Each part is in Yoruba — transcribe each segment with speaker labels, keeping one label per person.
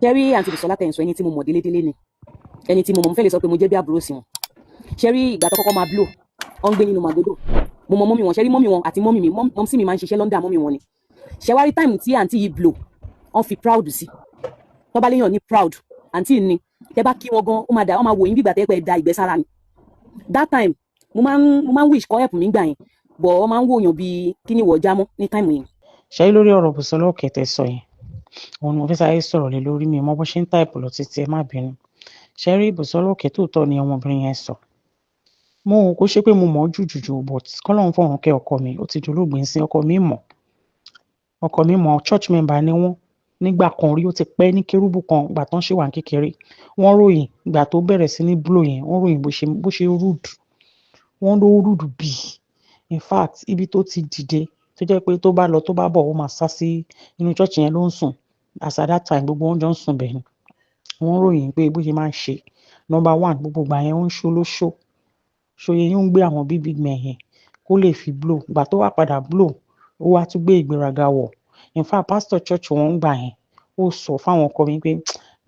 Speaker 1: Ṣe rí àǹtí Bùsọ́lá tẹ̀ ń sọ, ẹni tí mo mọ̀ délédélé ni. Ẹni tí mo mọ̀, mo fẹ́ lè sọ pé mo jẹ́ bí àbúrò sí wọn. Ṣe rí ìgbà tó kọ́kọ́ máa blow, wọ́n ń gbé nínú Màgódò. Mo mọ mummy wọn. Ṣe rí mummy wọn àti mummy mi, mumsy mi máa ń ṣiṣẹ́ l'under mummy wọn ni. Ṣe wá rí time tí àǹtí yìí blow, wọ́n fi proud sí. Tó bá léèyàn ní proud, àǹtí ni. Tẹ bá kí wọn gan, ó máa dà, ó máa wò yín bí ìgbà tẹ́ pẹ́ da ìgbẹ́ sára ni. That time, mo máa ń wish kọ́ help mi gbà yẹn, but wọ́n máa ń wòyàn bíi kí ni ìwọ jámọ́ ní time yẹn.
Speaker 2: Ṣe lórí ọ̀rọ̀ Bùsọ́lá Òkè tẹ́ sọ yẹn, òun ni mo fẹ́ sáré sọ̀rọ̀ lé lórí. Mi mọ bó ṣe ń type lọ títí, ẹ má bínú. Ṣe rí Bùsọ́lá Òkè, tòótọ́ ni ọmọbìnrin yẹn sọ. Mo kò ṣe pé mo mọ̀ ọ́ jùjùjù, but kọ́lọ́run fọ̀run kẹ́ ọkọ mi, ó ti dolóògbé sí. Ọkọ mi mọ̀, ọkọ mi mọ̀. Church member ni wọ́n nígbà kan rí, ó ti pẹ́, ní kérúbù kan ìgbà tán ṣì wà ní kékeré. Wọ́n ròyìn ìgbà tó bẹ̀rẹ̀ sí ní blow yẹn, wọ́n ròyìn bó ṣe rude. Wọ́n ló rude bíi, in fact, ibi tó ti dìde tó jẹ́ pé tó bá lọ, tó bá bọ̀, ó máa sá sí inú church yẹn ló ń sùn. As at that time, gbogbo wọn jọ ń sùn bẹ́ẹ̀ ni. Wọ́n ròyìn pé bó ṣe máa ń ṣe, number one, gbogbo ìgbà yẹn, ó ń ṣó lóṣó ṣòye yín, ń gbé àwọn big big men yẹn kó lè fi blow. Ìgbà tó wá padà blow, ó wá tún gbé ìgbéraga wọ̀. In fact, pastor church wọn ń gbà yẹn, ó sọ fáwọn ọkọ mi pé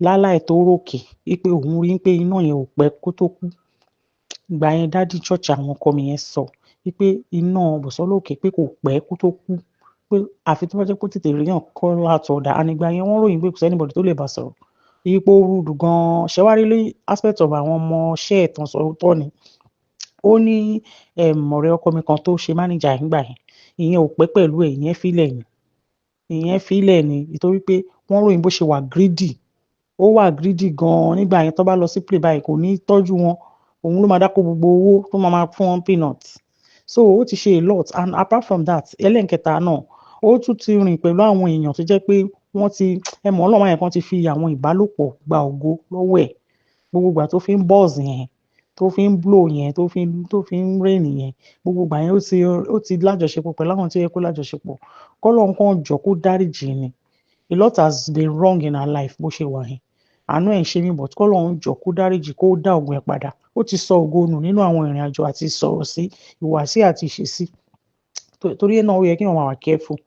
Speaker 2: láláì tó ròkè wípé òun rí pé iná yẹn ò pẹ́ kó tó kú. Ìgbà yẹn, daddy church àwọn ọkọ mi yẹn sọ wípé iná Bùsọ́lá Òkè pé kò pẹ́ kó tó kú, pé àfi tó bá jẹ́ kó tètè ríyàn call out order. And ìgbà yẹn, wọ́n ròyìn pé kò sí anybody tó lè bá sọ̀rọ̀, ipò rude gan-an. Ṣẹwárí lé aspect of àwọn ọmọ iṣẹ́ ẹ̀tàn sọ tọ́ ni. Ó ní ọ̀rẹ́ ọkọ mi kan tó ṣe manager nígbà yẹn, ìyẹn ò pẹ́ pẹ̀lú ẹ̀, ìyẹn fílẹ̀ ni, ìyẹn fílẹ̀ ni, nítorí pé wọ́n ròyìn bó ṣe wà greedy. Ó wà greedy gan-an nígbà yẹn. Tó bá lọ sí play báyìí, kò ní tọ́jú wọn, òun ló máa dákó gbogbo owó tó máa máa fún wọn peanut. So ó ti ṣe a lot. And apart from that, ẹlẹ́nkẹta náà, ó tún ti rìn pẹ̀lú àwọn èèyàn tó jẹ́ pé wọ́n ti ẹ mọ̀, ọlọ́run yẹn kan ti fi àwọn ìbálòpọ̀ gba ògo lọ́wọ́ ẹ̀. Gbogbo ìgbà tó fi ń buzz yẹn, tó fi ń blow yẹn, tó fi ń reign yẹn, gbogbo ìgbà yẹn, ó ti lájọṣepọ̀ pẹ̀lú àwọn tí ó yẹ kó lájọṣepọ̀. Kọ́lọ́run kan jọ kó dáríjì ni. A lot has been wrong in her life bó ṣe wà yẹn. Àánú ẹ̀ ń ṣe mí, but kọ́lọ́run jọ kó dáríjì, kó dá ògo ẹ̀ padà. Ó ti sọ ògo nù nínú àwọn ìrìn àjò àti sọ̀rọ̀ sí, ìhùwàsí àti ìṣesí. Torí náà, ó yẹ kí wọ́n máa wà careful,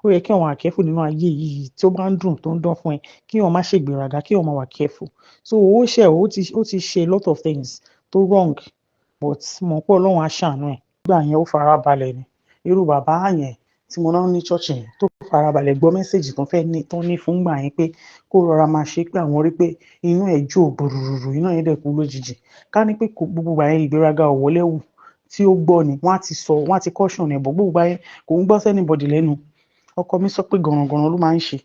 Speaker 2: ó yẹ kí wọ́n wà careful nínú ayé yìí. Tí ó bá ń dùn, tó ń dán fún ẹ, kí wọ́n má ṣègbéraga, kí wọ́n máa wà careful. So ó ṣe, ó ti ṣe a lot of things tó wrong, but mọ̀ pé Ọlọ́run á ṣàánú ẹ̀. Nígbà yẹn, ó fara balẹ̀ ni. Irú bàbá yẹn tí mo náà ní church yẹn, tó farabalẹ̀ gbọ́ message tó fẹ́ ní, tó ní fún gbà yẹn, pé kó rọra máa ṣe, pé àwọn rí pé inú ẹ̀ jó gbùrùrù, iná yẹn dẹ̀ kú lójijì. Ká ní pé gbogbo ìgbà yẹn ìgbéraga ò wọlé wù tí ó gbọ́ ni, wọ́n á ti sọ, wọ́n á ti caution ẹ̀ bọ̀. Gbogbo ìgbà yẹn, kò ń gbọ́ sí anybody lẹ́nu. Ọkọ mi sọ pé gànràngànràn ló máa ń ṣe.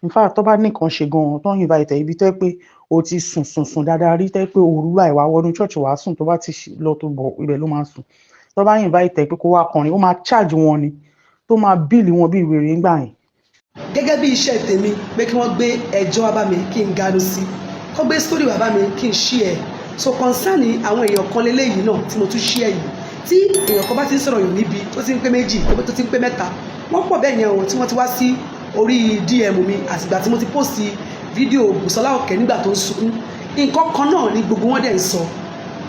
Speaker 2: In fact, tó bá ní nǹkan ṣe gan-an, tó ń invite ẹ̀ ibi tó yẹ pé o ti sùn sùn sùn dáadáa rí, tó yẹ pé òru láì wá wọnú church wàá sùn, tó bá ti lọ tó bọ̀, ibẹ̀ ló máa ń sùn. Tó bá invite ẹ̀ pé kó wá kọrin, ó máa charge wọn ni, tó máa bill wọn bí wèrè ńgbà yẹn.
Speaker 3: Gẹ́gẹ́ bí iṣẹ́ tèmi, pé kí wọ́n gbé ẹjọ́ wá bá mi kí n ganu sí, kó gbé story wá bá mi kí n ṣí ẹ̀. So concern àwọn èèyàn kan lélẹ́yìí náà tí mo tún ṣí ẹ̀ yìí, tí èèyàn kan bá ti ń sọ̀rọ̀ yàn níbi tó ti ń pé méjì, tó ti ń pé mẹ́ta, wọ́n pọ̀ bẹ́ẹ̀ yẹn o, tí wọ́n ti wá sí orí DM mi àtìgbà tí mo ti post fídíò Bùsọ́lá Òkè nígbà tó ń sunkún. Nǹkan kan náà ni gbogbo wọn dẹ̀ ń sọ.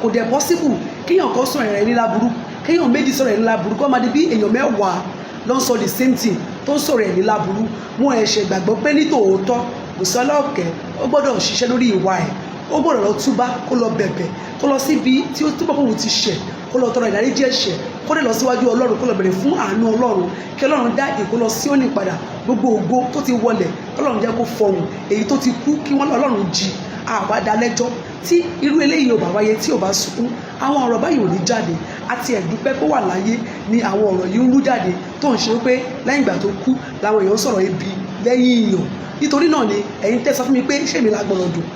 Speaker 3: Kò dẹ̀ possible kéèyàn kan sọ̀rọ̀ ẹ̀ ní láburú, kéèyàn méjì sọ̀rọ̀ ẹ̀ ní láburú, kó máa di bí èèyàn 10 ló ń sọ the same thing, tó ń sọ̀rọ̀ ẹ̀ ní láburú. Mo ẹ̀ṣẹ̀ gbàgbọ́ pé ní tòótọ́, Bùsọ́lá Òkè, ó gbọ́dọ̀ ṣiṣẹ́ lórí ìwà ẹ̀. Ó gbọ́dọ̀ lọ túbá, kó lọ bẹ̀bẹ̀, kó lọ síbi tí ó túbọ̀ kóhun ti ṣẹ̀, kó lọ tọrọ ìdáríjì ẹ̀ṣẹ̀, kó lè lọ síwájú Ọlọ́run, kó lọ bẹ̀rẹ̀ fún àánú Ọlọ́run, kí Ọlọ́run dá ìkólọ Síónì padà. Gbogbo ògo tó ti wọlẹ̀, Ọlọ́run jẹ́ kó fọhùn. Èyí tó ti kú, kí wọ́n Ọlọ́run jí. Àwa dá lẹ́jọ́. Tí irú eléyìí ò bá wáyé, tí ò bá sunkún, àwọn ọ̀rọ̀ báyìí ò ní jáde. Àti ẹ̀dúpẹ́ kó wà láyé ni àwọn ọ̀rọ̀ yìí ń rú jáde, tó ń ṣe wípé lẹ́yìn ìgbà tó kú làwọn èèyàn ń sọ̀rọ̀ ibi lẹ́yìn èèyàn. Nítorí náà ni ẹ̀yin tẹ́ sọ fún mi pé ṣé mi la gbọ́dọ̀ dùn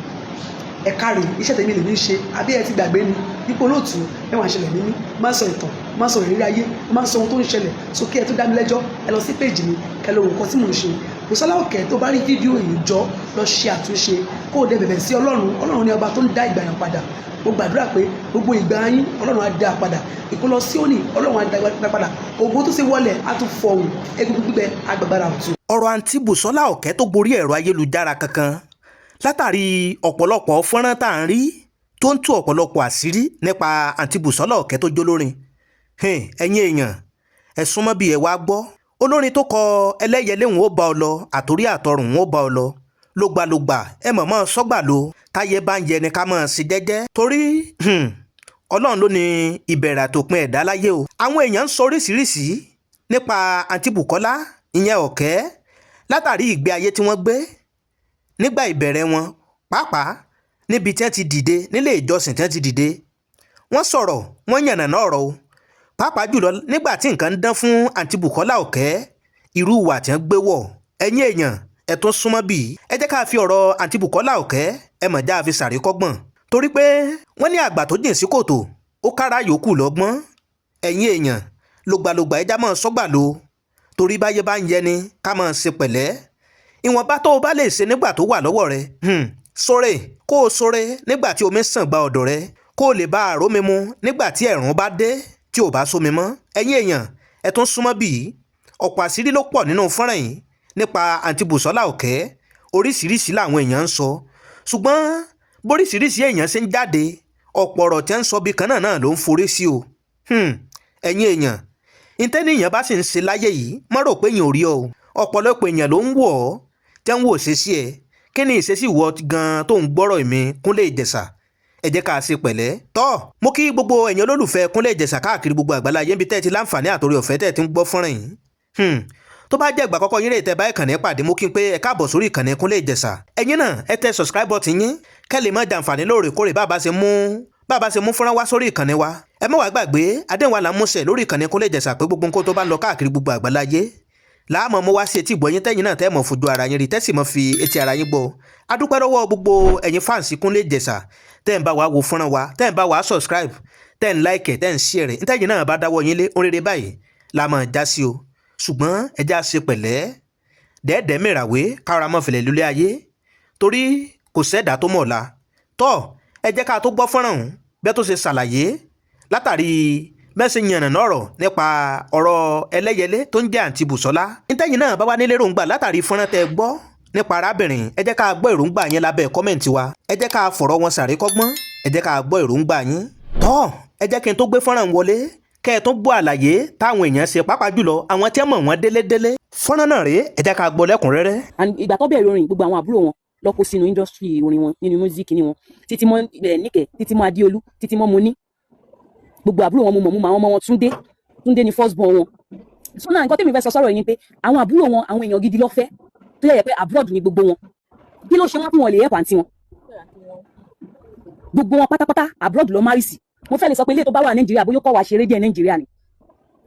Speaker 3: ẹ̀ka rè, iṣẹ́ tèmi lèmi ń ṣe. Àbí ẹ ti gbàgbé ni nípò olóòtú mẹ́wàá ń ṣẹlẹ̀ mímí, máa ń sọ ìtàn, máa ń sọ ìrírí ayé, máa ń sọ ohun tó ń ṣẹlẹ̀ sókè. Ẹ tó dá mi lẹ́jọ́, ẹ lọ sí péjì mi, kẹ́ lọ wo nǹkan tí mò ń ṣe. Bùsọ́lá Òkè, tó bá rí fídíò yìí, jọ lọ ṣe àtúnṣe, kó o dẹ bẹ̀bẹ̀ sí Ọlọ́run. Ọlọ́run ní ọba tó ń dá ìgbà yẹn padà. Mo gbàdúrà pé gbogbo ìgbà yín, Ọlọ́run á dá a padà. Ìkólọ Síónì, Ọlọ́run á dá a padà. Ògo tó ṣe wọlẹ̀ á tún fọhùn, egungun gbígbẹ agbára ọ̀tun.
Speaker 4: Ọ̀rọ̀ àǹtí Bùsọ́lá Ọ̀kẹ́ tó gborí ẹ̀rọ ayélujára kankan látàrí ọ̀pọ̀lọpọ̀ fọ́nrán tá à ń rí tó ń tú ọ̀pọ̀lọpọ̀ àṣírí nípa àǹtí Bùsọ́lá Ọ̀kẹ́ tó jólórin. Ẹ̀yin èèyàn, ẹ súnmọ́ bí ẹ wá gbọ́. Olórin tó kọ "Ẹlẹ́yẹlé ń ó bá ọ lọ, àtòrí àtọrùn ń ó bá ọ lọ" Lògbàlògbà ẹ mọ̀ mọ́ sọ́gbà lo, táyé bá ń yẹ ni ká mọ̀ sí jẹ́jẹ́, torí Ọlọ́run ló ní ìbẹ̀rẹ̀ àtòpin ẹ̀dá láyé o. Àwọn èèyàn ń sọ oríṣiríṣi nípa àǹtí Bùkọ́lá ìyẹn Ọ̀kẹ́ látàrí ìgbé ayé tí wọ́n gbé nígbà ìbẹ̀rẹ̀ wọn, pàápàá níbi tí wọ́n ti dìde, nílé ìjọsìn tí wọ́n ti dìde. Wọ́n sọ̀rọ̀, wọ́n yànnàná ọ̀rọ̀ o, pàápàá jùlọ nígbà tí nǹkan ń dán fún àǹtí Bùkọ́lá Ọ̀kẹ́, irú ìwà tí wọ́n gbé wọ̀. Ẹ̀yin èèyàn, ẹ̀ tún súnmọ́ bíi, ẹ jẹ́ ká fi ọ̀rọ̀ àǹtí Bùkọ́lá Ọ̀kẹ́ ẹ mọ̀ já fi ṣàríkọ́gbọ̀n, torí pé wọ́n ní àgbà tó jìn sí kòtò ó kára yòókù lọ́gbọ́n. Ẹ̀yin èèyàn, lògbàlògbà ẹja máa sọ́gbà lo, torí báyé bá ń yẹni ká máa ṣe pẹ̀lẹ́. Ìwọ̀nba tó o bá lè ṣe nígbà tó wà lọ́wọ́ rẹ, sóre kó o sóre nígbà tí omi sàn gba ọ̀dọ̀ rẹ, kó o lè bá àrómi mu nígbà tí ẹ̀rùn bá dé tí ò bá sómi mọ́. Ẹ̀yin èèyàn, ẹ tún súnmọ́ bíi, ọ̀pọ̀ àṣírí ló pọ̀ nínú fọ́nrán yìí nípa àǹtí Bùsọ́lá Ọ̀kẹ́. Oríṣiríṣi làwọn èèyàn ń sọ, ṣùgbọ́n bóríṣiríṣi èèyàn ṣe ń jáde, ọ̀pọ̀ ọ̀rọ̀ tí ń sọ bí kan náà ló ń forí sí o. Ẹ̀yin èèyàn, ìtẹ́nìyàn bá sì ń ṣe láyé yìí, má rò pé èèyàn ò rí ọ o. Ọ̀pọ̀lọpọ̀ èèyàn ló ń wọ̀ ọ́ tẹ́ ń wò ṣe sí ẹ. Kí ni ìṣesí ìwọ gan-an tó ń gbọ́rọ̀ mi Kúnlé Ìjẹ̀ṣà? Ẹ jẹ́ ká ṣe pẹ̀lẹ́. Tọ́ mo kí gbogbo ẹ̀yin olólùfẹ́ Kúnlé Ìjẹ̀ṣà káàkiri gbogbo àgbáláyé níbi tẹ́ ẹ ti láǹfààní àtòrí ọ̀fẹ́ tẹ́ ẹ ti ń gbọ́ fọ́nrán yìí. Tó bá jẹ́ ìgbà àkọ́kọ́ yín rèé tẹ́ bá ìkànnì pàdé, mo kí n pé ẹ káàbọ̀ sórí ìkànnì Kúnlé Ìjẹ̀ṣà. Ẹ̀yin náà ẹ tẹ subscribe button yín kẹ́ lè má jàǹfààní lóòrèkóòrè bá a bá ṣe mú fọ́nrán wá sórí ìkànnì wa. Ẹ má wàá gbàgbé àdéhùn wa là ń múṣẹ lórí ìkànnì Kúnlé Ìjẹ̀ṣà pé gbogbo nǹkan tó bá ń lọ káàkiri gbogbo àgbáláyé láàmú mo wá sí etí ìgbọ́ yín, tẹ́yìn náà tẹ́ mọ̀ fojú ara yín rí, tẹ́sì mọ̀ fi etí ara yín gbọ́. A dúpẹ́ lọ́wọ́ gbogbo ẹ̀yin fans Kúnlé Ìjẹ̀ṣà tẹ́ ń bá wa wo fọ́nrán wa, tẹ́ ń bá wa subscribe, tẹ́ ń like, tẹ́ ń share rẹ̀. Ntẹ́yìn náà bá dáwọ́ yín lé oríire báyìí la máa já sí o. Ṣùgbọ́n ẹ já ṣe pẹ̀lẹ́ dẹ́ẹ̀dẹ́ mìràwé kára mọ́ fìlẹ̀ lólé ayé, torí kò sẹ́dá tó mọ̀ ọ̀la. Tọ́ ẹ jẹ́ ká tó gbọ́ fọ́nrán ọ̀hún bẹ́ẹ̀ tó ṣe ṣàlàyé látàrí bẹ́ẹ̀ ṣe yànnàná ọ̀rọ̀ nípa ọ̀rọ̀ ẹlẹ́yẹlé tó ń jẹ́ àǹtí Bùsọ́lá. Nítẹ̀yìn náà bá wá nílé èròǹgbà látàrí fọ́nrán tẹ́ gbọ́ nípa arábìnrin, ẹ jẹ́ ká gbọ́ èròǹgbà yín lábẹ́ comment wa. Ẹ jẹ́ ká fọ̀rọ̀ wọn ṣàríkọ́gbọ́n, ẹ jẹ́ ká gbọ́ èròǹgbà yín. Tọ́ ẹ jẹ́ kí n tó gbé fọ́nrán wọlé kẹ́ ẹ tó gbọ́ àlàyé táwọn èèyàn ṣe, pàápàá jùlọ àwọn tí wọ́n mọ̀ wọ́n délédélé. Fọ́nrán náà rèé, ẹ jẹ́ ká gbọ́ lẹ́kùnrẹ́rẹ́.
Speaker 1: And ìgbà tó bẹ̀rẹ̀ orin, gbogbo àwọn àbúrò wọn lọ kó sínú industry orin wọn, nínú music ní wọn, títí mọ́ Níkẹ́, títí mọ́ Adéolú, títí mọ́ Moní, gbogbo àbúrò wọn mo mọ̀. Mo mọ̀ àwọn ọmọ wọn. Túndé, Túndé ni first born wọn. So náà, nǹkan tẹ́mi fẹ́ sọ sọ́rọ̀ yìí ni pé àwọn àbúrò wọn, àwọn èèyàn gidi lọ́fẹ́ tó yẹ pé abroad ni gbogbo wọn. Kí ló ṣe wọ́n fún wọn lè help àǹtí wọn? Gbogbo wọn pátápátá abroad ló marry sí. Mo fẹ́ lè sọ pé ilé tó bá wà Nàìjíríà, bóyá kọ́ wa ṣeré díẹ̀ Nàìjíríà ni.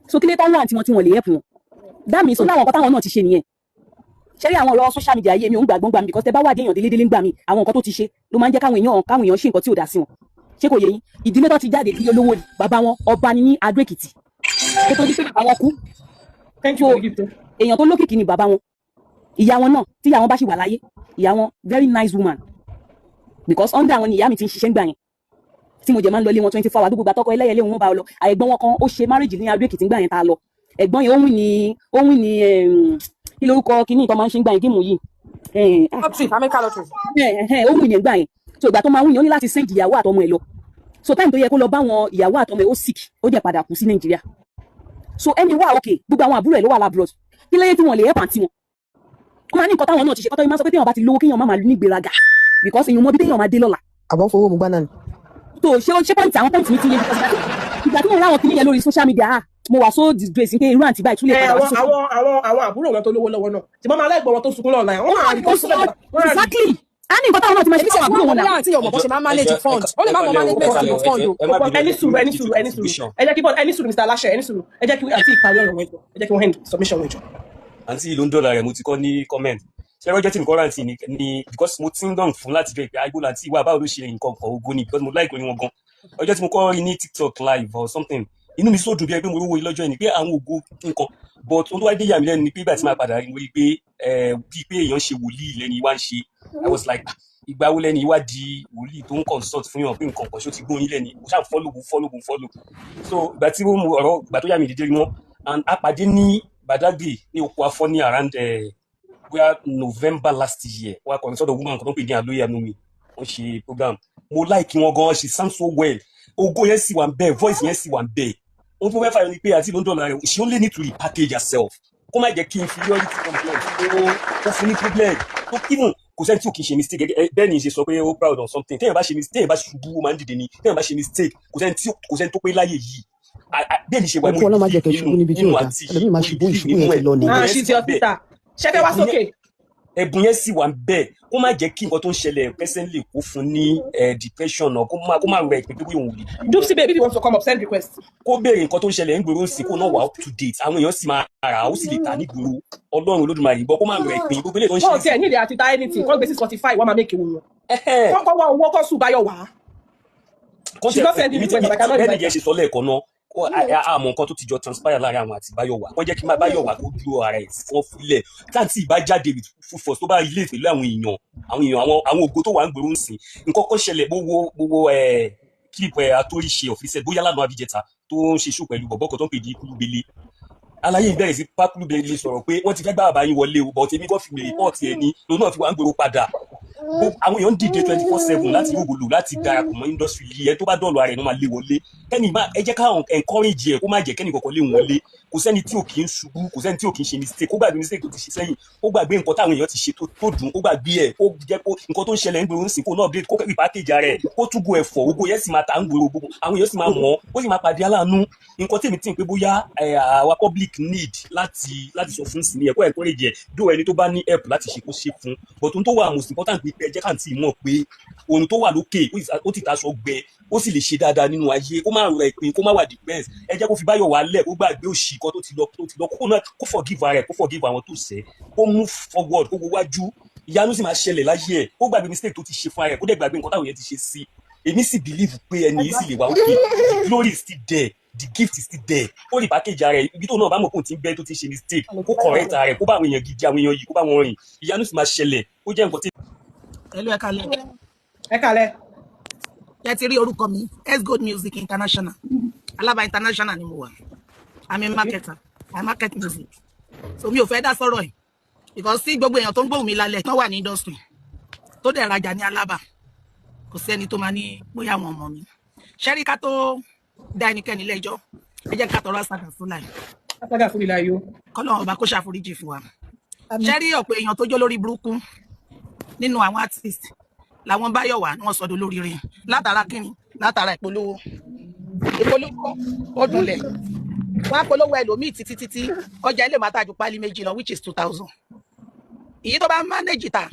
Speaker 1: So kí lè tán wà àǹtí wọn tí wọn lè help wọn? That means láwọn nǹkan táwọn náà ti ṣe nìyẹn. Ṣé rí àwọn ọ̀rọ̀ social media yìí, mi ò ń gbàgbọ́n gbà mí, because tẹ bá wà déèyàn délédélé ń gbà mí, àwọn nǹkan tó ti ṣe ló máa ń jẹ́ káwọn èèyàn ṣe nǹkan tí ò dá sí wọn. Ṣé kò yé yín? Ìdílé tó ti jáde, ìdílé olówó ni. Bàbá wọn, ọba ni ní Adó Èkìtì kó tó di pé bàbá wọn kú.
Speaker 3: Thank you
Speaker 1: So
Speaker 3: for the gift.
Speaker 1: èèyàn tó lókìkí ni bàbá wọn. Ìyá wọn náà, tí ìyá wọn bá sì wà láyé, ìyá wọn, very nice woman, because under àwọn ni ìyá mi ti ń ṣiṣẹ́ ń gbà yẹn, tí mo jẹ máa ń lọ ilé wọn 24 hours. Gbogbo àtọkọ ẹlẹ́yẹlé wọn bá lọ. Ẹ̀gbọ́n wọn kan ó ṣe marriage ní Adó Èkìtì ń gbà yẹn tá a lọ. Ẹ̀gbọ́n yẹn, ó win ní kí lórúkọ kíní tó máa ń ṣe ń gbà yẹn, game yìí?
Speaker 5: Lottery, America lottery.
Speaker 1: Ó win yẹn gbà yẹn. So ìgbà tó máa win yẹn, ó ní láti send ìyàwó àtọmọ ẹ̀ lọ. So time tó yẹ kó lọ bá wọn ìyàwó àtọmọ ẹ̀, ó sick, ó jẹ́ padà kú sí Nàìjíríà. So ẹni wà okay, gbogbo àwọn àbúrò ẹ̀ ló wà l'abroad. Kí lẹ́yìn tí wọ́n lè help àǹtí wọn? Wọ́n máa ní nǹkan táwọn náà ti ṣe kọ́tọ́ yìí máa sọ pé téèyàn bá ti lówó, kéèyàn má máa ní ìgbéraga, because èèyàn mọ bí téèyàn máa dé lọ́la.
Speaker 5: Àbọ̀ fowó mu gbá náà ni.
Speaker 1: Tó ṣe ṣe point, àwọn point mi ti yé, because ìgbà tí mo ráwọn kìnìyàn yẹn lórí social media, ah, mo wà so disgrace pé irú àǹtí báyìí tún lè
Speaker 5: Ẹ
Speaker 1: padà wá
Speaker 5: àwọn
Speaker 1: sí social.
Speaker 5: àwọn àbúrò wọn tó lówó lọ́wọ́ náà, ṣùgbọ́n máa láìgbọ́n wọn tó sunkún lọ́la wọ́n máa rí tó sunkún lọ́la wọ́n á rí.
Speaker 1: Exactly, a ní nǹkan táwọn náà ti máa ṣe
Speaker 6: Èmi
Speaker 1: fáwọn
Speaker 6: ṣe
Speaker 1: àbúrò
Speaker 6: wọ́n
Speaker 1: wọn
Speaker 6: mọ̀
Speaker 1: náà.
Speaker 6: bóyá àǹtí yóò mọ̀ bó ṣe máa ń manage fund. Ó lè má mọ management nínú fund o.
Speaker 5: Ẹni sùúrù, ẹni sùúrù, ẹni sùúrù, ẹ jẹ́ kí bọ́ọ̀lù. Ẹni sùúrù, Mr. Aláṣẹ, ẹni sùúrù. Ẹ jẹ́ kí àǹtí ìparí ọ̀rọ̀ wọn jọ, ẹ jẹ́ kí wọ́n hand submission wọn jọ.
Speaker 7: Àǹtí ìlú ń dọ̀là rẹ̀, mo ti kọ́ ní comment. Ṣé rọ́jọ́ tí mi kọ́ rántí ni, because mo ti ń dàn fún láti jọ ìpè àìgbó láti wà, báwo ló ṣe nǹkan kan ogo ni, because mo like orin wọn gan. Ọjọ́ tí mo kọ́ rí ní TikTok live or something, inú mi sọ dùn bí ẹgbẹ́ mo rówó lọ́jọ́ yìí ni pé àwọn ògo nǹkan. But ohun tó wá dé yà mí lẹ́nu ni pé ìgbà tí màá padà rí, mo rí pé bíi pé èèyàn ṣe wòlíì lẹ́ni wá ń ṣe. I was like, ah, ìgbà wo lẹ́ni wá di wòlíì tó ń consult fún yàn pé nǹkan kan ṣó ti gbóyin lẹ́ni? Mo ṣáà follow, mo follow, mo follow. So ìgbà tí mo ọ̀rọ̀ ìgbà tó yà mí dédé rí wọn and a pàdé ní Badagry ní oko afọ ní around bóyá November last year, wọ́n akọrin sọ́dọ̀ woman kan tó ń pè ní Aloye Anomi. Wọ́n ṣe program, mo like wọn gan. She sound so well, ògo yẹn sì wà ń bẹ́ẹ̀, voice yẹn sì wà ń bẹ́ẹ̀. Ohun tó fẹ́ fàyọ ni pé àti ló ń dọ̀là rẹ̀, she only need to repackage herself, kó má jẹ́ kí inferiority complex kó fún ní problem tó even kò. Kò sẹ́ni tí ò kì í ṣe mistake. Bẹ́ẹ̀ ni ṣe sọ pé ó proud on something. Téèyàn bá ṣe mistake, téèyàn bá ṣubú, ó máa ń dìde ni. Téèyàn bá ṣe mistake, kò sẹ́ni tó pé láyé yìí. Bẹ́ẹ̀ ni ṣe wà,
Speaker 8: Ọkọ
Speaker 7: mo
Speaker 8: ọlọ́mọ jẹ́
Speaker 7: believe
Speaker 8: kẹ́ ṣubú
Speaker 7: nínú
Speaker 8: níbi tí
Speaker 7: nínú
Speaker 8: ò dáa.
Speaker 7: àǹtí yìí,
Speaker 8: Ẹlòmíì máa
Speaker 7: mo
Speaker 8: ṣubú,
Speaker 7: believe
Speaker 8: ìṣubú
Speaker 7: nínú
Speaker 8: yẹn ti
Speaker 7: ẹ̀.
Speaker 8: lọ
Speaker 7: Ògo
Speaker 8: nìyẹn.
Speaker 5: Ah,
Speaker 7: yẹn sì
Speaker 5: she's your
Speaker 7: wà bẹ́ẹ̀.
Speaker 5: sister. Ṣé fẹ́ wá
Speaker 7: Ẹ̀bùn yẹn
Speaker 5: sókè?
Speaker 7: ẹ̀bùn yẹn sì wà bẹ́ẹ̀. Kó má jẹ́ kí nǹkan tó ń ṣẹlẹ̀ presently kó fún ní depression náà, kó má rẹ ìpín pé bóyá òun ò lè dìde mọ́.
Speaker 5: Dupsy baby, if you want to come up, send request.
Speaker 7: Kó béèrè nǹkan tó ń ṣẹlẹ̀ ń gbòòrò sí, kó náà wà up to date. Àwọn èèyàn sì máa rà, ó sì lè tà nígboro. Ọlọ́run Olódùmarè gbọ́, kó má rẹ ìpín gbogbo eléyìí tó ń
Speaker 5: Wọn ò
Speaker 7: ṣe
Speaker 5: tiẹ̀ nílẹ̀ àti ta anything. Kọ́ gbé sí Spotify, wọ́n máa make owó wọn.
Speaker 7: ẹ̀hẹ́n.
Speaker 5: Kọ́ wá owó kọ́ sùn Báyọ̀ wá. She's
Speaker 7: Kọ́ńtẹ̀
Speaker 5: not sending
Speaker 7: èmi
Speaker 5: request, but I cannot
Speaker 7: bẹ́ẹ̀ ni
Speaker 5: invite
Speaker 7: yẹn
Speaker 5: her.
Speaker 7: ṣe sọ lẹ́ẹ̀kan náà, àmọ́ nǹkan tó ti jọ transpire láàrin àwọn àti Báyọ̀wá. Wọ́n jẹ́ kí má Báyọ̀wá kó dúró ara ẹ̀ fún fúnlẹ̀ táǹtì ìbá jáde with full force, tó bá relate pẹ̀lú àwọn èèyàn àwọn ògo tó wà ń gbòòrò ń sìn. Nǹkan kan ṣẹlẹ̀, gbogbo ẹ̀ clip ẹ̀ atóríṣe ọ̀fíìsẹ̀ bóyá lánàá àbíjẹta tó ń ṣe ṣó pẹ̀lú bọ̀bọ̀ kan tó ń pè ní Kúlúbele. Aláyé ń bẹ̀rẹ̀ sí pákúlúbele sọ̀rọ̀ pé wọ́n ti fẹ́ gbá bàbá yín wọlé o, but èmi kàn fi lè report ẹ̀ ní lòun náà fi wà ń gbòòrò padà. Gbogbo àwọn èèyàn ń dìde 24/7 láti rògbòlò láti darapọ̀ mọ́ industry yìí. Ẹ tó bá dọ̀lọ̀ ara ẹ̀ ló máa lé wọlé. Kẹ́ni má ẹ jẹ́ káwọn encourage ẹ̀, kó má jẹ́ kẹ́ni kọ̀ọ̀kan lé wọn lé. Kò sẹ́ni tí ò kì í ṣubú, kò sẹ́ni tí ò kì í ṣe mistake. Kó gbàgbé mistake tó ti ṣe sẹ́yìn, kó gbàgbé nǹkan táwọn èèyàn ti ṣe tó dùn, kó gbàgbé ẹ̀. Kó jẹ́ kó nǹkan tó ń ṣẹlẹ̀ ń gbòòrò ń sìn, kó náà update, kó repackage ara ẹ̀, kó túbọ̀ ẹ̀fọ́ gbogbo yẹn sì máa ta ń gbòòrò, gbogbo àwọn èèyàn sì máa mọ̀ ọ́, ó sì máa pàdé aláàánú. Nǹkan tèmi tí ń pé bóyá àwa public need láti sọ fún sí ni ẹ̀ kó encourage ẹ̀ dó. Ẹni tó bá ní help láti ṣe, kó ṣe fún, but ohun tó wà most important pé ẹ jẹ́ káàntì mọ̀ pé ohun tó wà lókè ó ti taṣọ gbẹ, ó sì lè ṣe dáadáa nínú ayé. Kó má rẹ ìpín, kó má wà depressed. Ẹ jẹ́ kó fi Báyọ̀ wálẹ̀, kó gbàgbé òṣì kan tó ti lọ, kó náà kó forgive ara ẹ̀, kó forgive àwọn tó ṣẹ̀, kó move forward, kó wo wájú. Ìyanu sì máa ṣẹlẹ̀ láyé ẹ̀. Kó gbàgbé mistake tó ti ṣe fún ara ẹ̀, kó dẹ̀ gbàgbé nǹkan táwọn yẹn ti ṣe sí. Èmi sì believe pé ẹni yìí sì lè wá òkè. The glory is still there, the gift is still there. Ó lè package ara ẹ̀. Ibi tó náà bá mọ̀ pé òun ti ń bẹ́ tó ti ṣe mistake, kó correct ara ẹ̀, kó bá àwọn èèyàn gidi, àwọn èèyàn yìí, kó bá wọn rìn. Ìyanu sì máa ṣẹlẹ̀. Ó jẹ́ nǹkan tí
Speaker 9: Hello, ẹ kálẹ́.
Speaker 5: Ẹ kálẹ́.
Speaker 9: Ẹ ti rí orúkọ mi, S Gold Music International, Alaba International ni mo wà. I'm a marketer, I market music, so mi ò fẹ́ dá sọ̀rọ̀ yìí because sí gbogbo èèyàn tó ń gbóhùn mi lálẹ́ tán wà ní industry tó dẹ̀ rajà ní Alaba, kò sẹ́ni tó máa ní bóyá àwọn ọmọ mi ṣẹ́rí. Ká tó dá ẹnikẹ́ni lẹ́jọ́, ẹ jẹ́ ká tọrọ àṣàkà fún láì.
Speaker 5: Asaga fún ilé ayé o.
Speaker 9: Kọ́lọ́run ọba kó ṣàforíjì fún wa. Ṣẹ́rí, ọ̀pọ̀ èèyàn tó jó lórí burúkú nínú àwọn artist làwọn Báyọ̀wá ni wọ́n sọdọ̀ lórí rẹ̀. Látara kíni? Látara ìpolówó. Ìpolówó ó dùnlẹ̀, wọ́n á polówó ẹlòmíì títí títí, ọjà ilé máa tà ju pálí méjì lọ, which is 2,000. Èyí tó bá manage ta,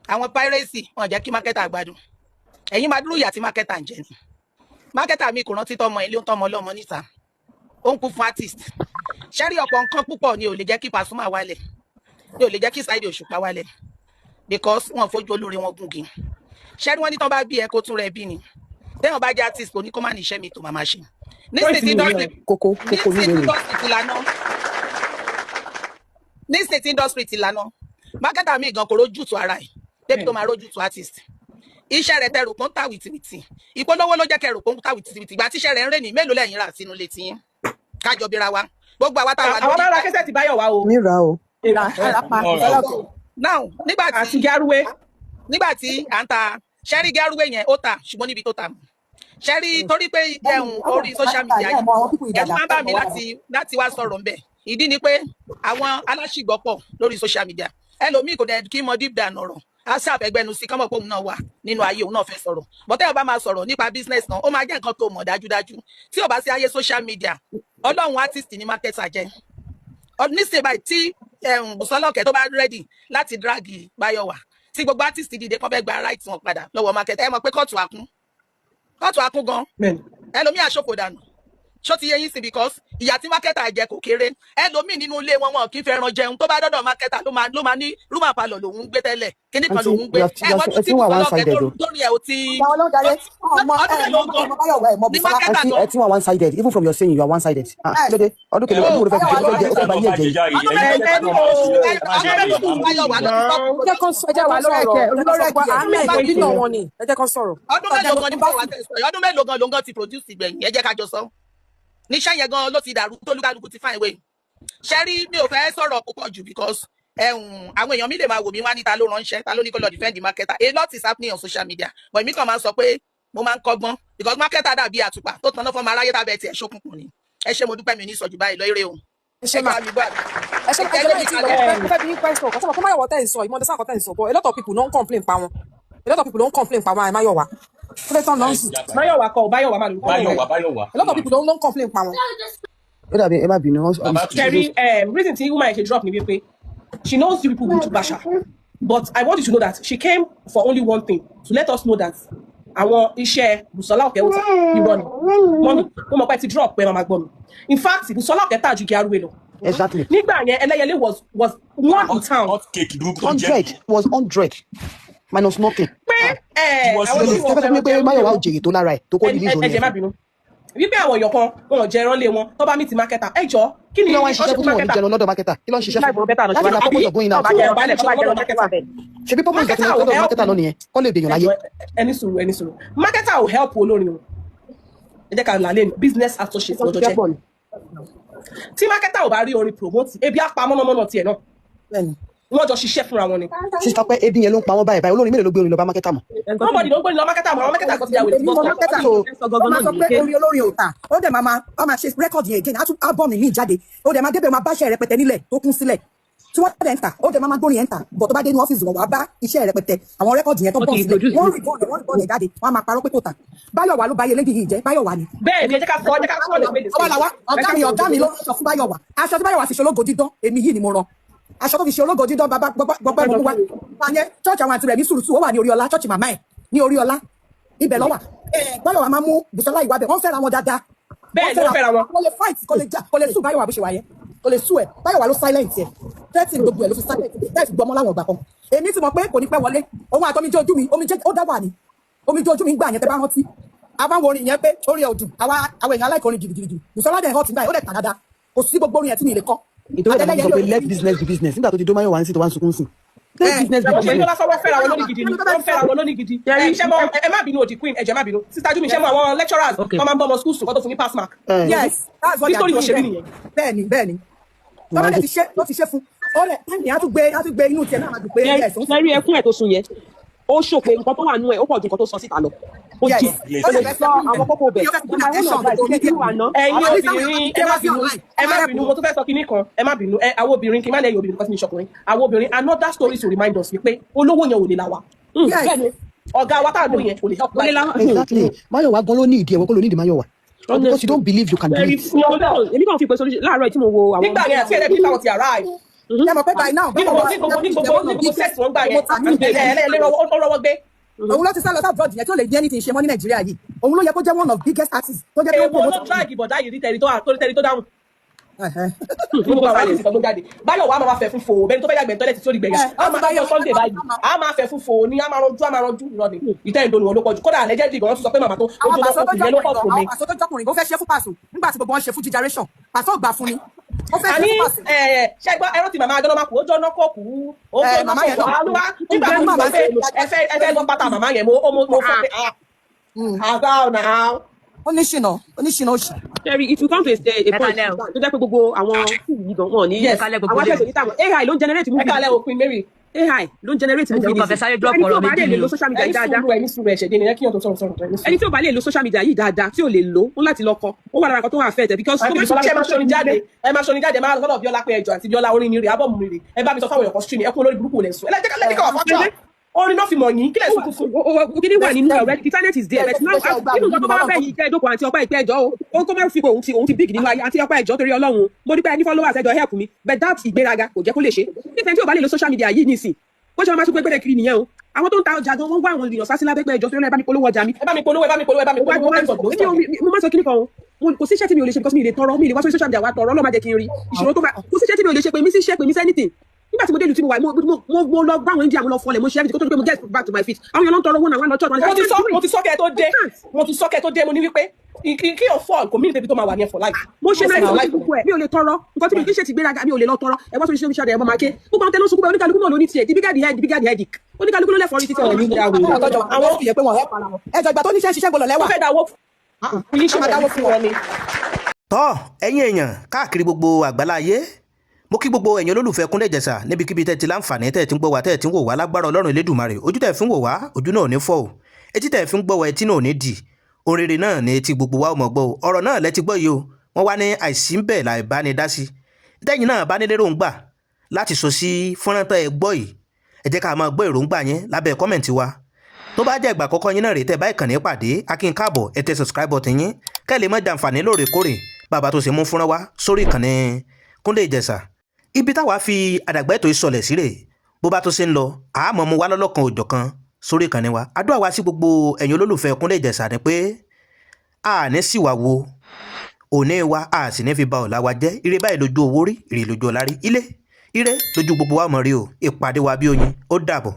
Speaker 9: àwọn piracy wọn jẹ́ kí marketer gbádùn. Ẹ̀yin máa dúró ìyà tí marketer ń jẹ ni. Marketer mi kò rántí tọmọ ilé ń tọmọ ọlọ́mọ níta, ó ń kú fún artist. Ṣẹ́rí, ọ̀pọ̀ nǹkan púpọ̀ ni ò lè jẹ́ kí Pasuma wálẹ̀, ni ò lè jẹ́ kí Saheed Òṣùpá wálẹ̀, because wọn fojú olóore wọn gúngi. Ṣẹ́rí, wọn ní tán bá bí ẹ kó tún rẹ bí ni. Téèyàn bá jẹ́ artist, kò ní kó má ní iṣẹ́ mi tó máa máa ṣe.
Speaker 5: Point
Speaker 9: nísìnyí tí
Speaker 5: mi nìyẹn.
Speaker 9: industry
Speaker 8: Kókó kókó
Speaker 9: nísìnyí tí
Speaker 8: níwèé rẹ̀.
Speaker 9: industry ti lànà, nísìnyí tí industry ti lànà, marketer mi gan kò rójútu ara ẹ̀ débi tó máa rójútu artist. Iṣẹ́ rẹ̀ tẹrù kó ń tà wìtìwìtì, ìpolówó ló jẹ́ kẹrù kó ń tà wìtìwìtì. Ìgbà tíṣẹ́ rẹ̀ ń rè ní mélòó lẹ́yìn rà sínú létí yín? Kájọ bíra wa, gbogbo àwa tá a wà
Speaker 5: Àwọn
Speaker 9: lórí
Speaker 5: bá ra kẹsẹ̀ tí Báyọ̀ wá o.
Speaker 8: Mi ra o.
Speaker 6: Ra ara pa
Speaker 7: ọ̀rọ̀
Speaker 6: Bùsọ́lá Òkè.
Speaker 9: Now, nígbà tí
Speaker 5: Àti Gárúwé.
Speaker 9: Nígbà tí à ń ta ṣẹ́rí, Gárúwé yẹn ó tà, ṣùgbọ́n níbi tó tà mọ́ ṣẹ́rí, torí pé ẹ̀hún orí social media
Speaker 6: Ẹ
Speaker 9: yìí,
Speaker 6: mọ àwọn pípọ̀
Speaker 9: ẹ̀rù
Speaker 6: ìdàdà
Speaker 9: máa ń bà mí láti wá sọ̀rọ̀ ńbẹ̀. Ìdí ni pé àwọn aláṣìgbọ́pọ̀ lórí social media. Ẹlòmíì kò dẹ̀ kí mọ deep down ọ̀rọ̀, á ṣàfẹ́gbẹ́nu sí kọ́mọ̀ pé òun náà wà nínú ayé, òun náà fẹ́ sọ̀rọ̀. Bọ́tẹ́ bá máa sọ̀rọ̀ nípa business náà, ó máa jẹ́ nǹkan tó mọ̀ dájúdájú. Tí ò bá sí ayé social media, ọlọ́run artist ní marketer jẹ́. Nísìnyí báyìí tí Bùsọ́lá Òkè tó bá ready láti drag Báyọ̀wá, tí gbogbo artist dìde kọ́ fẹ́ gba right wọn padà lọ́wọ́ marketer, ẹ mọ̀ pé kóòtù àkún, kóòtù àkún gan.
Speaker 5: Bẹ́ẹ̀ni.
Speaker 9: Ẹlòmíì àṣòfò dànù. Ṣó ti yé yín sí? Because ìyà tí marketer jẹ kò kéré. Ẹlòmíì nínú ilé wọn, wọn kì í fẹ́ràn jẹun. Tó bá dọ́dọ̀ marketer, ló máa ní room parlour lòún ń gbé tẹ́lẹ̀, kíní kan
Speaker 8: Àǹtí,
Speaker 9: lòún ń gbé.
Speaker 8: you have,
Speaker 9: Ẹ
Speaker 8: you have,
Speaker 9: mọ́dún
Speaker 8: ẹ
Speaker 9: tí
Speaker 8: ti ń wà
Speaker 9: Bùsọ́lá
Speaker 8: one
Speaker 9: Òkè
Speaker 8: sided o.
Speaker 9: torí ẹ̀ ò ti
Speaker 6: Ìgbà wọn ló ń darí ọmọ
Speaker 9: ọdún
Speaker 6: ẹ
Speaker 9: mélòó
Speaker 6: mọ
Speaker 9: gan
Speaker 6: ọmọ Báyọ̀wá ẹ mọ
Speaker 9: ní
Speaker 6: Bùsọ́lá.
Speaker 9: marketer
Speaker 8: Àǹtí,
Speaker 9: gan.
Speaker 8: ẹ ti wà one sided. Even from your saying, you are one sided. Ah,
Speaker 6: Ẹ
Speaker 8: kí ló dé? Ọdún kìlọ̀, ọdún wo ló fẹ́ fi
Speaker 6: Báyọ̀wá
Speaker 8: jẹ, ó fẹ́ jẹ, ó fẹ́ ba
Speaker 7: náà
Speaker 8: ayé
Speaker 7: bá
Speaker 8: ẹ̀jẹ̀ yìí.
Speaker 7: jẹjà rè
Speaker 9: Ọdún
Speaker 7: ẹ̀yin
Speaker 9: mélòó
Speaker 7: mẹ́ta náà máa ṣe ẹ má
Speaker 9: ọdún
Speaker 7: ṣe
Speaker 9: mélòó
Speaker 7: rè.
Speaker 9: Báyọ̀wá ló ti stop
Speaker 6: Ẹ jẹ́ kán sọ, ẹ jẹ́
Speaker 9: production.
Speaker 6: wà
Speaker 1: kán
Speaker 6: lórí
Speaker 1: sọ̀rọ̀,
Speaker 6: ẹ̀kẹ́
Speaker 1: ẹ jẹ́ kán sọ pé
Speaker 6: olólórẹ́kì ẹ̀.
Speaker 1: Ahmed
Speaker 9: Ọdún
Speaker 1: opinion wọn ni, ẹ jẹ́ kán sọ̀rọ̀.
Speaker 9: Ọdún mélòó gan ni Báyọ̀wá tẹ̀ sọ yìí? Ọdún mélòó gan ló ń gan ti produce ìgbẹ̀yìn? Ẹ jẹ́ ká jọ sọ. Níṣẹ́ yẹn gan ló ti dàrú tólúkálukú ti find way. Ṣẹ́rí, mi ò fẹ́ sọ̀rọ̀ púpọ̀ jù because ẹ̀hún àwọn èèyàn mi lè máa wò mí wá ní ta ló ránṣẹ́, ta ló ní kó lọ defend the marketer. A lot is happening on social media, but èmi kàn máa ń sọ pé mo máa ń kọ́gbọ́n because marketer dàbí àtùpà tó tanná fọ́mọ aráyé tábẹ́ tiẹ̀ ṣókùnkùn ni. Ẹ ṣé, mo dúpẹ́. Mi ò ní sọ jù báyìí lọ. Ire o.
Speaker 6: Ẹ ṣe máa ẹ ṣe ẹ jẹ́ tí lọ, mo fẹ́ bí yín question kan. Sọ́mọ kó Máyọ̀wá tẹ̀ ń sọ ìmọ̀ ọdún sáà tẹ̀ ń sọ, but a lot of people ló ń complain pa wọn, a lot of people ló ń complain pa wọn. Máyọ̀wá tó fẹ́ tán lọ sí.
Speaker 5: Máyọ̀wá kọ Báyọ̀wá máa lórúkọ rẹ̀.
Speaker 7: Báyọ̀wá, Báyọ̀wá.
Speaker 6: A lot of people ló ń complain pa wọn.
Speaker 8: Ó dàbí, ẹ má bínú.
Speaker 5: Jerry, reason tí woman yẹn ṣe drop ni wípé she knows you people will bash her, but I want you to know that she came for only one thing, to let us know that àwọn iṣẹ́ Bùsọ́lá Òkè òtà irọ́ ni. Mọ́mí, mo mọ̀ pé ti drop pé màmá gbọ́ mi. In fact, Bùsọ́lá Òkè tà ju kí arúgbó lọ.
Speaker 8: Exactly.
Speaker 5: Nígbà yẹn, Ẹlẹ́yẹlé was one in town.
Speaker 7: Hot cake burúkú tó jẹ́.
Speaker 8: 100 was 100 minus nothing.
Speaker 5: Pé ẹ àwọn tí
Speaker 8: Ṣé
Speaker 5: wọ́n
Speaker 8: fẹ́ sọ fún mi pé
Speaker 5: fẹ́ràn
Speaker 8: Máyọ̀wá
Speaker 5: jẹun
Speaker 8: ò jèrè tó lára ẹ̀ tó kó release
Speaker 5: ẹ
Speaker 8: orin
Speaker 5: jẹ́
Speaker 8: ẹ̀
Speaker 5: má
Speaker 8: fún?
Speaker 5: bínú wípé àwọn èèyàn kan wọn ò jẹ ẹran lé wọn tó bá mi ti marketer. Ẹ jọ, kí
Speaker 8: Kí
Speaker 5: ni
Speaker 8: ló wá ń
Speaker 5: ó
Speaker 8: ṣiṣẹ́
Speaker 5: ṣe
Speaker 8: fún
Speaker 5: fún
Speaker 8: tí wọn ò ní
Speaker 5: marketer?
Speaker 8: jẹun lọ́dọ̀ marketer? Kí ló ń ṣiṣẹ́ fún?
Speaker 5: Àbí
Speaker 8: That is the purpose of going out.
Speaker 5: bá jẹun balẹ̀, bá jẹun marketer.
Speaker 8: Ṣebí purpose
Speaker 5: Marketer
Speaker 8: of
Speaker 5: ò
Speaker 8: lọ́dọ̀
Speaker 5: help.
Speaker 8: marketer náà nìyẹn, kọ́ lè dèèyàn láyé.
Speaker 5: Ẹjọ, ẹni sùúrù, ẹni sùúrù. Marketer ò help olórin o. Ẹ jẹ́ ká là lẹ́nu, business associate lọ́jọ́ jẹ́. Tí marketer ò bá rí orin promote, ebi á pa mọ́nàmọ́ná tiẹ̀ náà.
Speaker 6: Bẹ́ẹ̀ni.
Speaker 5: Wọ́n jọ ṣiṣẹ́ fúnra wọn ni.
Speaker 8: Sister pé ebi yẹn ló ń pa wọ́n báyìí báyìí. Olórin mélòó ló gbé orin lọ bá marketer mọ̀?
Speaker 5: Nobody ló ń gbé ní lọ marketer mọ́. Àwọn marketer kan ti ya wèrè
Speaker 6: Èmi mọ marketer.
Speaker 8: So
Speaker 6: Ó máa sọ pé orin olórin ò tà, ó dẹ̀ máa ṣe record yẹn again, á tún album míì jáde. Ó dẹ̀ máa débẹ̀, máa báṣẹ́ rẹpẹtẹ nílẹ̀ tó kún sílẹ̀ tí wọ́n dẹ̀ ń tà. Ó dẹ̀ máa gbórin yẹn ń tà bọ̀. Tó bá dé inú ọ́fíìsì wọn, wàá bá iṣẹ́ rẹpẹtẹ, àwọn record yẹn tó bọ̀ sílẹ̀. Wọ́n rí bọ́ọ̀lù jáde, wọ́n á máa parọ́ pé kò tà. Báyọ̀wá ló bá yẹ lédi yìí jẹ́, Báyọ̀wá ni.
Speaker 5: Bẹ́ẹ̀ ni, ẹ jẹ́ ká sọ, ẹ jẹ́ ká sọ lè pé lè
Speaker 6: Àwa làwa ọ̀gá mi ló sọ fún Báyọ̀wá. Aṣọ tí Báyọ̀wá fi ṣe ológo dídán, èmi yìí ni mo rán aṣọ tó fi ṣe ológo dídán. Bàbá gbọgbẹ́ mo mú wá wáyé church àwọn àti rẹ̀ ní Sùrùtù. Ó wà ní Oríọlá, church màmá ẹ̀ ní Oríọlá, ibẹ̀ ló wà. Báyọ̀wá máa mú Bùsọ́lá ìwà bẹ̀, wọ́n fẹ́ra wọn dáadáa.
Speaker 5: Bẹ́ẹ̀ ni, wọ́n fẹ́ra wọn.
Speaker 6: Kò lè fight, kò lè jà, kò lè sùn. Báyọ̀wá bó ṣe wà yẹn, kò lè sùn ẹ̀. Báyọ̀wá ló silent ẹ̀, threatening gbogbo ẹ̀ ló fi silent ẹ̀ fi gbọmọ láwọn ọgbà kan. Èmi ti mọ̀ pé kò ní pẹ́ wọlé. Òun àtọ́mijé ojú mi, omijé ó dá wà ní omijé ojú mi ń gbà yẹn. Tẹ bá rántí, a máa ń wo orin yẹn pé orin ẹ̀ ò dùn. Àwa àwọn èèyàn aláìkọrin gidigidi. Bùsọ́lá dẹ̀ hot nígbà yẹn, ó dẹ̀ tà dáadáa. Kò sí gbogbo orin ẹ̀ tí mi lè kọ́.
Speaker 8: Ìtòwé ìdàgbàsókè sọ pé let business be business. Nígbà tó ti dó Máyọ̀wá ń sìn, tó wá ń sunkún sìn, let business be
Speaker 5: Wọ́n ṣe
Speaker 8: business.
Speaker 5: lọ́sọ̀, wọ́n fẹ́ra wọn lóní gidi ni, wọ́n fẹ́ra wọn lóní gidi. Ẹ ṣé mo, ẹ má bínú, òdì queen, ẹ jẹ́ má bínú. Sister Jumi, ṣé mo àwọn lecturers wọ́n máa ń bọ́ ọmọ school sùn kó tó fún ní pass mark?
Speaker 6: Yes, that's what they are
Speaker 5: Nítorí wọ́n ṣe rí
Speaker 6: doing.
Speaker 5: nìyẹn.
Speaker 6: Bẹ́ẹ̀ni, tọ́lá dẹ̀ ti ṣe ló ti ṣe fún ó lẹ̀ táìmì, á tún gbé inú tiẹ̀ náà máa dùn pé yes, òun
Speaker 1: Ṣe rí ẹkún ẹ̀ tó sun yẹn, ó ṣòpè nǹkan tó wà nú ẹ̀, ó pọ̀ ju nǹkan tó sọ síta lọ. Ó
Speaker 6: Yes.
Speaker 1: jì
Speaker 6: Ó
Speaker 1: ó
Speaker 6: lè
Speaker 1: lè
Speaker 6: fẹ́
Speaker 1: sọ àwọn kókó bẹ̀.
Speaker 6: fẹ́ attention gbogbo media.
Speaker 5: Ẹ̀yin obìnrin, ẹ má bínú, ẹ má bínú. Mo tún fẹ́ sọ kinní kan, ẹ má bínú. Ẹ àwọn obìnrin, kí n má lẹ́yìn obìnrin because mi ṣọkùnrin. Àwọn obìnrin, another story to remind us wípé olówó yẹn ò lè là wá.
Speaker 6: Yes.
Speaker 5: Ọ̀gá wa tá à ń lò yẹn kò lè help life.
Speaker 8: Exactly. Máyọ̀wá gan ló ní ìdí ẹ̀wọ̀ kó ló ní ìdí Máyọ̀wá, because you don't believe you can do it.
Speaker 1: Èmi kàn fi pé solution láàárọ̀ tí mo wo àwọn.
Speaker 5: Nígbà yẹn, àti ẹ̀rẹ́ bí táwọn ti arrive.
Speaker 6: Ẹ mọ̀ pé by now
Speaker 5: Ní gbogbo set wọn gbà yẹn, ẹlẹ́ẹ̀lẹ́ ó rọwọ́ gbé.
Speaker 6: Òun ló ti sá lọ sí abroad yẹn tí ó lè ní anything ṣe mọ́ ní Nàìjíríà yìí. Òun ló yẹ kó jẹ́ one of biggest artists tó jẹ́ pé ó
Speaker 5: Èwo ló
Speaker 6: promote.
Speaker 5: drag bọ̀dá yìí rí tẹ̀rí tó tó tẹ̀rí tó dáhùn? Gbogbo àwọn àlejò kan ló jáde. Báyọ̀ wà á máa fẹ́ fún fòó bẹ́ẹ̀ ni tó fẹ́ yàgbẹ́ tọ́lẹ̀tì sórí gbẹ̀yà, á máa yọ Sunday báyìí, á máa fẹ́ fún fòó ní, á máa rọjú, á máa rọjú. Irọ́ ni, ìtẹ́ ìdóni wọn ló pọ̀jù. Kódà allegedly gan, wọ́n tún sọ pé màmá tó
Speaker 6: Àwọn
Speaker 5: ojú
Speaker 6: pàṣọ tó
Speaker 5: ọkùnrin yẹn ló pọ̀
Speaker 6: jọkùnrin
Speaker 5: fún
Speaker 6: gan,
Speaker 5: mi.
Speaker 6: àwọn pàṣọ tó jọkùnrin gan, ó fẹ́ ṣe fún pàṣọ nígbà tí gbogbo wọn ṣe fún generation. Pàṣọ ò gbà fún ni, ó fẹ́ ṣe
Speaker 5: Àní
Speaker 6: fún pàṣọ.
Speaker 5: ẹ ṣẹgbọn ẹran tí màmá adọ́nà máa kú, ó jọ́nà kọ̀ kú, ó
Speaker 6: Ẹ,
Speaker 5: jọ́nà
Speaker 6: màmá
Speaker 5: kọ̀
Speaker 6: yẹn
Speaker 5: kú
Speaker 6: náà.
Speaker 5: Àlùwá nígbà tó
Speaker 6: Màmá
Speaker 5: sọ pé ẹ fẹ́ gbọ́ pátá màmá yẹn, mo fẹ́ pé ah àgbà ọ̀nà.
Speaker 6: Oníṣìnà, oníṣìnà òṣì.
Speaker 1: Jerry, it will come to a point tó jẹ́ pé gbogbo àwọn fíìmù yìí gan wọn ní
Speaker 5: Yes.
Speaker 1: àwọn akẹ́kọ̀ọ́ ní táwọn AI ló ń generate
Speaker 5: Ẹ
Speaker 1: movie.
Speaker 5: kálẹ̀ o, Queen Mary.
Speaker 1: AI ló ń generate
Speaker 10: Ẹ jọ̀ọ́,
Speaker 1: movie
Speaker 10: mo kàn fẹ́ sáré drop
Speaker 1: ẹni tí
Speaker 10: ọ̀rọ̀
Speaker 1: ò bá
Speaker 10: méjì
Speaker 1: lè
Speaker 10: ni
Speaker 1: lo
Speaker 10: o.
Speaker 1: social media
Speaker 5: Ẹni
Speaker 1: yìí dáadáa
Speaker 5: sùúrù, ẹni sùúrù, ẹ̀ṣẹ̀ dé ni ẹ kíyàn tó sọ̀rọ̀ sọ̀rọ̀, ẹni sùúrù.
Speaker 1: Ẹni tí ò bá lè lo social media yìí dáadáa, tí ò lè lò ó láti lọ kọ, ó wà lára nǹkan tó wà affect ẹ because tó
Speaker 5: Àǹtí
Speaker 1: bá
Speaker 5: Bísọ́lá, ṣé ẹ máa ṣorin jáde, ẹ máa ṣorin jáde, ẹ máa lọ́dọ̀ Bíọ́lá pé ẹjọ́ àǹtí Bíọ́lá, orin mi rè, album mi rè, ẹ bá mi sọ fáwọn èèyàn kan stream. Ẹ kún olórí burúkú lẹ̀ sùn, ẹ lẹ́jẹ̀ ká wà fọ́tọ̀ orin náà fi mọ̀ yín, kílẹ̀ sùn fún.
Speaker 1: Kíní wà nínú ẹ̀ already, the talent is there, but now nínú nǹkan tó bá bẹ̀ yìí jẹ́ ìjókòó. Àǹtí ọpẹ́ ìpẹ́ ẹjọ́ o, ó kó má fi pé òun ti big nínú ayé. Àǹtí ọpẹ́, ẹjọ́ torí Ọlọ́run, mo ní pé ẹni followers, ẹjọ́ help me. But that ìgbéraga kò jẹ́ kó lè ṣe nífẹ̀ẹ́. Tí ò bá lè lo social media yìí nísìn, bó ṣe máa tún gbégbé kiri nìyẹn o. Àwọn tó ń ta ọjà gan, wọ́n wá àwọn èèyàn sásí lábẹ́ pé ẹjọ́ torí Ọlọ́run, ẹ bá mi polówó ọjà mi.
Speaker 5: Ẹ bá mi polówó, ẹ bá mi polówó, ẹ bá mi polówó.
Speaker 1: Mo máa sọ kíní kan o, kò sí iṣẹ́ tí mi ò lè ṣe because mi ì lè tọrọ, mi ì lè wá sórí social media wá tọrọ. Ọlọ́run má jẹ́ kí n rí ìṣòro tó máa. Kò sí iṣẹ́ tí mi ò lè ṣe, pé mi sí iṣẹ́, pé mi sí anything. Nígbà tí mo dé ìlú tí mo wà, mo lọ bá àwọn India, mo lọ fọlẹ̀, mo ṣe everything kó tó di pé mo get back to my feet. Àwọn èèyàn ló ń tọrọ owó náà, wọn lọ church.
Speaker 5: Mo ti sọ kẹ́ ẹ tó dé, mo ti sọ kẹ́ ẹ tó dé. Mo ní wípé kí o fall kò mí ní débi tó máa wà ní ẹ for life.
Speaker 1: Mo ṣe náà ìṣòro gbogbo ẹ, mi ò lè tọrọ nǹkan tí mi kì í ṣe ti gbéraga, mi ò lè lọ tọrọ. Ẹ wá sórí social media, ẹ bọ́ máa ké gbogbo àwọn tẹnu sunkún bẹ́ẹ̀. Oníkálukú náà ló ní tiẹ̀, the bigger the head, the bigger the headache. Oníkálukú ló lẹ́fọ̀ọ́ rí títẹ̀.
Speaker 5: Àwọn
Speaker 6: àwọn àwọn ó fi yẹ pé wọn help ara wọn. Ẹjọ ìgbà tó níṣẹ́ ṣiṣẹ́ gbọ́dọ̀ lẹ́wà.
Speaker 5: Ó fẹ́ dáwọ́ fún yín, ṣe
Speaker 6: máa dáwọ́ fún wọn
Speaker 5: ni.
Speaker 4: Tọ́ ẹ̀yin èèyàn káàkiri gbogbo àgbáláyé, mo kí gbogbo ẹ̀yin olólùfẹ́ Kúnlé Ìjẹ̀ṣà níbikíbi tẹ́ ti láǹfààní tẹ́ ti ń gbọ́ wá, tẹ́ ti ń wò wá. Lágbára Ọlọ́run Elédùmarè, ojú tẹ́ fi ń wò wá, ojú náà ò ní fọ́ o. Etí tẹ́ fi ń gbọ́ wá, etí náà ò ní dì. Orere náà ni etí gbogbo wa ò mọ̀ gbọ́ o. Ọ̀rọ̀ náà lẹ ti gbọ́ yìí o. Wọ́n wá ní àìsí ń bẹ̀ láì bá ní dá sí. Tẹ́yìn náà bá nílé èròǹgbà láti sọ sí fọ́nrán tẹ́ ẹ gbọ́ yìí, ẹ jẹ́ ká máa gbọ́ èròǹgbà yín lábẹ́ comment wa. Tó bá jẹ́ ìgbà àkọ́kọ́ yín náà rèé tẹ́ bá ìkànnì pàdé, a kí yín káàbọ̀. Ẹ tẹ subscribe button yín kẹ́ lè má jàǹfààní lóòrèkóòrè bàbá tó ṣe mú fúnra wá sórí ìkànnì Kúnlé Ìjẹ̀ṣà. Ibi táwa fi àdàgbà ètò ìsọlẹ̀ sí rè. Bó bá tó ṣe ń lọ, àmọ́ mu wá lọ́lọ́kan òjọ̀kan sórí ìkànnì wa. Àdúrà wa sí gbogbo ẹ̀yin olólùfẹ́ Kúnlé Ìjẹ̀ṣà ni pé a ní sì wá wo òní wa, a sì ní fi ba ọ̀la wa jẹ́. Ire báyìí lójú owó rí, ire lójú ọ̀la rí, ilé ire lójú gbogbo wa mọ̀ rí o. Ìpàdé wa bí oyin, ó dàbọ̀.